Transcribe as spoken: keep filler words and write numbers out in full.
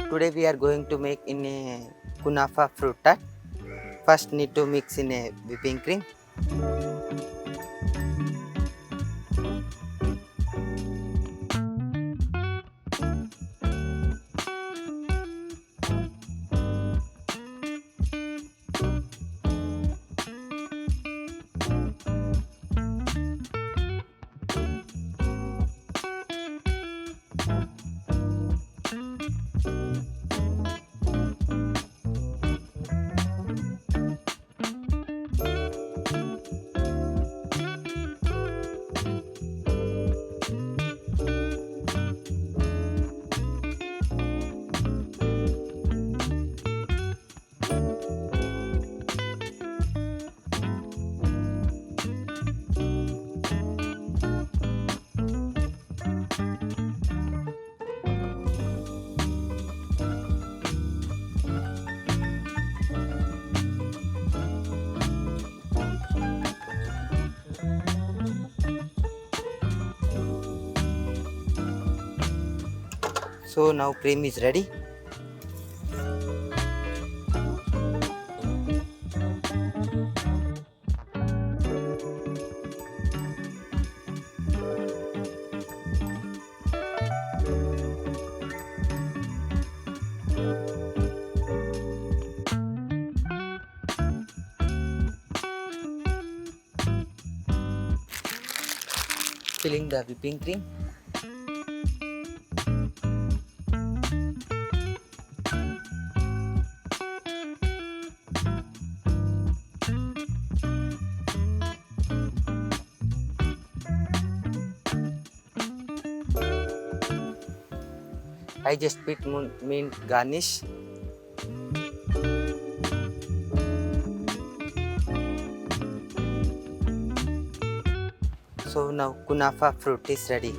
Today we are going to make in a kunafa fruit tart. First need to mix in a whipping cream. So now cream is ready. Filling the whipping cream. I just put mun-, mint garnish. So now kunafa fruit is ready.